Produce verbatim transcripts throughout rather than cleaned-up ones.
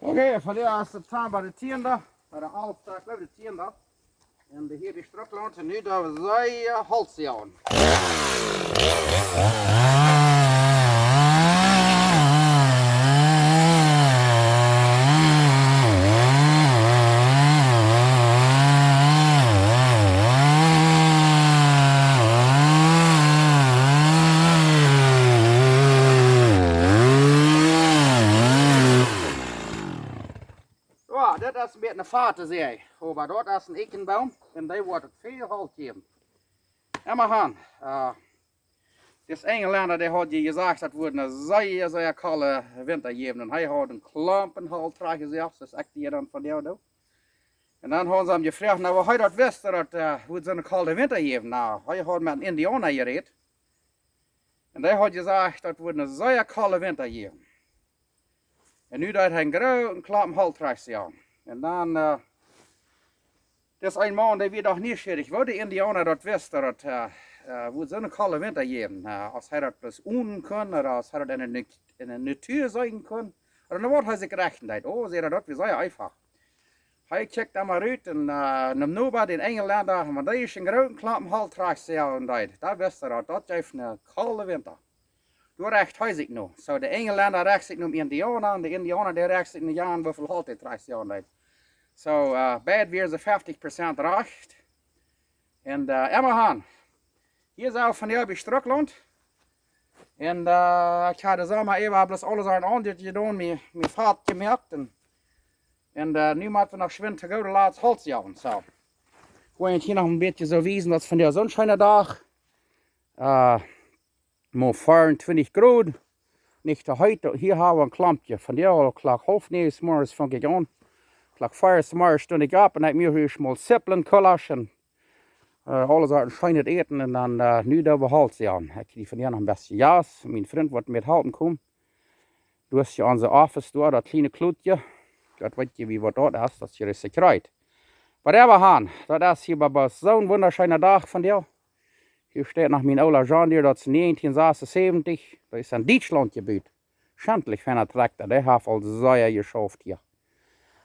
Okay, vondoag es September de tiende, bie de alfte, ekj jleew de tiende. En de hia bie Strucklaunt, en nu doa wie see Holt sajen. Jo, dit es een bät een fate Säaj, oba daut es een Eekjenboom en dee woat et väl Holt jäwen. Emma han, äh, dis Enjlenda, dee haud je jesajcht, daut wudd een sea, sea kolda Winta jäwen. En hee haud een Klompen Holt trajcht jesajcht, soo aus ekj die dan vondoag doo. En dan hauden see am jefroacht, na, woo hee daut wist, daut, äh, wudd soon kolda Winta jäwen. Na, hee haud met een Indiauna jerät. En dee haud jesajcht, daut wudd een sea kolda Winta jäwen. En nu deed hee een grooten Klompen Holt trajcht sajen. En dan, äh, dis een Maun, dee wia doch nieschierich, woo de Indiauna daut wist, daut, äh, äh, wudd soon kolda Winta jäwen. Äh, aus hee daut bloos onen kunn, ooda aus hee daut enne, enne Natua seenen kunn, ooda no waut hee sikj rechten deed. Oh, säd hee, daut wia sea eefach. Hee kjikjt dan mau rut en, äh, neem Noba, dän Enjlenda, wan dee ieescht een grooten Klompen Holt trajcht sajen deed, dan wist hee daut, daut jeef een kolda Winta. Doa recht hee sikj no. Soo, de Enjlenda recht sikj nom Indiauna, en de Indiauna, dee recht sikj no Jan, woo väl Holt hee trajcht sajen deed. Soo, äh, beid wieren see feftich Prozent rajcht. En, äh, emma han. Hia sent wie vondoag bie Strucklaunt. En, äh, ekj haud de Somma äwa bloos aules aun dit jedonen, mie, mie fat jemoakt. En, en, äh, nu motten wie noch schwind to goode Latst Holt sajen. Soo. Ekj well junt hia noch een bät soo wiesen, daut es vondoag soon scheena Dach. Äh, mau fiewuntwintich Grod. Nich too heet, hia haben wie een Klompje. Vondoag aul Klock haulf näajen zemorjes funk ekj aun. Klock fief zemorjes stunt ekj opp en ekj muak hia schmolt Sipplen, Gulasch en, äh, aules waut een scheenet Äten. En dan, äh, nu doa wie Holt sajen. Ekj kjrieech vondoag noch een bät Jas. Mien Frint woat mie halpen komen. Doa es je onse Office doa, daut kjliene Klotje. Daut weet jie, woo waut daut es, daut es je Sekjreet. Oba emma han, daut es hia bie, bie soon wundascheena Dach vondoag. Hia steit noch mien oola John Deere, daut es näajentieen sasunsebentich. Daut es en Dietschlaunt jebut. Schentlich feina Trakjta, dee haft aul sea jeschauft hia.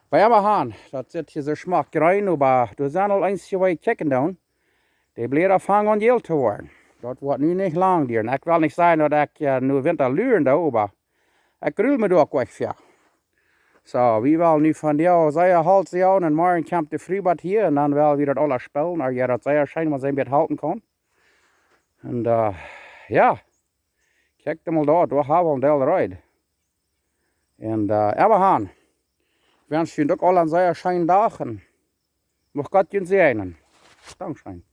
Oba emma han, daut sitt hia soo schmock jreen, oba doa sent aul eenje, waut kjikjen doonen. De Bläda fangen aun jäl to woaren. Daut woat nu nich lang dieren. Ekj well nich sajen, daut ekj, äh, no Winta luren doo, oba ekj grul mie doa uk fa. Soo, wie wellen nu vondoag sea Holt sajen en morjen kjemt de Fru bat hia en dan well wie daut aules spelen, oba jo, daut sea scheen, wan see mie halpen kaun. En, äh, jo, kjikj mol doa, doa haben wie een Deel reed. En, äh, emma han. Ekj wensch junt uk aula een sea scheenen Dach en mucht Gott junt säajnen. Dankscheen.